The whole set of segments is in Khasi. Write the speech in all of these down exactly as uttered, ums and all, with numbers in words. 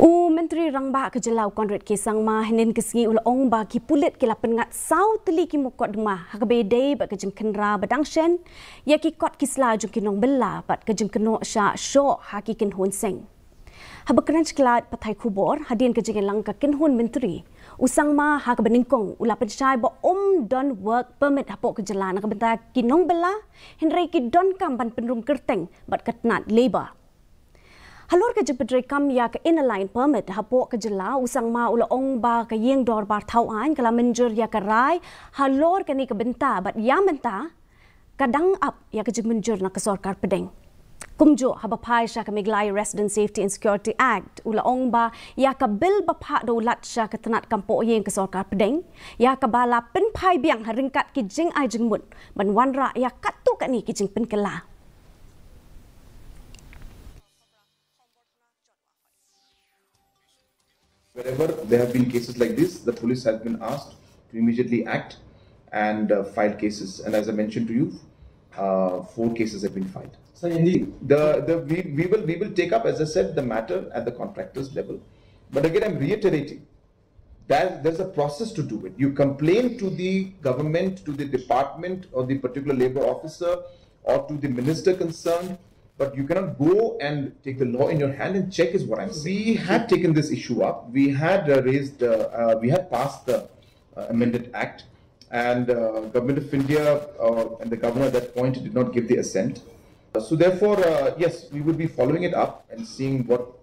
U Myntri Rangbah ka jylla u Conrad K Sangma hynnin ka sngi u la ong ba ki pulit ki la pynngat saw tylli ki mukotduma ha kaba ïadei bad ka jingkhynra ba dang shen ïa ki kot ki sla jong ki nongbylla bad ka jingkynnoh shah shoh ha ki kynhun seng. Haba kren sha ki lad pathai khubor hadien ka jingïalang ka kynhun myntri, u Sangma ha kaba nyngkong u la pynshai ba ym don work permit hapoh ka jylla na ka bynta ki nongbylla, hynrei ki donkam ban pynrung kyrteng bad ka tnat labour. Halor ka jingpyntreikam ïa ka Inner Line Permit hapoh ka jylla, u Sangma u la ong ba ka ïing dorbar thaw aiñ ka la mynjur ïa ka rai halor kane ka bynta bad ïa mynta ka dang ap ïa ka jingmynjur na ka sorkar pdeng. Kumjuh haba phai sha ka Meghalaya Resident Safety and Security Act, u la ong ba ïa ka bill ba phah da u Lat sha ka tnat kam poh ïing ka sorkar pdeng, ïa kaba la pynphai biang ha ryngkat ki jingai jingmut ban wanrah ïa katto katne ki jingpynkylla. Wherever there have been cases like this, the police has been asked to immediately act and uh, file cases. And as I mentioned to you, uh, four cases have been filed. So indeed, The, the, we, we, will, we will take up, as I said, the matter at the contractors level. But again, I'm reiterating that there's a process to do it. You complain to the government, to the department, or the particular labor officer, or to the minister concerned, but you cannot go and take the law in your hand and check, is what I'm saying. We had taken this issue up. We had uh, raised, uh, uh, we had passed the uh, amended act, and uh, Government of India uh, and the governor at that point did not give the assent. Uh, so therefore, uh, yes, we would be following it up and seeing what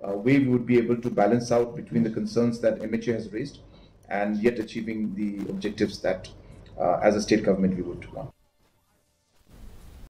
uh, way we would be able to balance out between the concerns that M H A has raised and yet achieving the objectives that, uh, as a state government, we would want.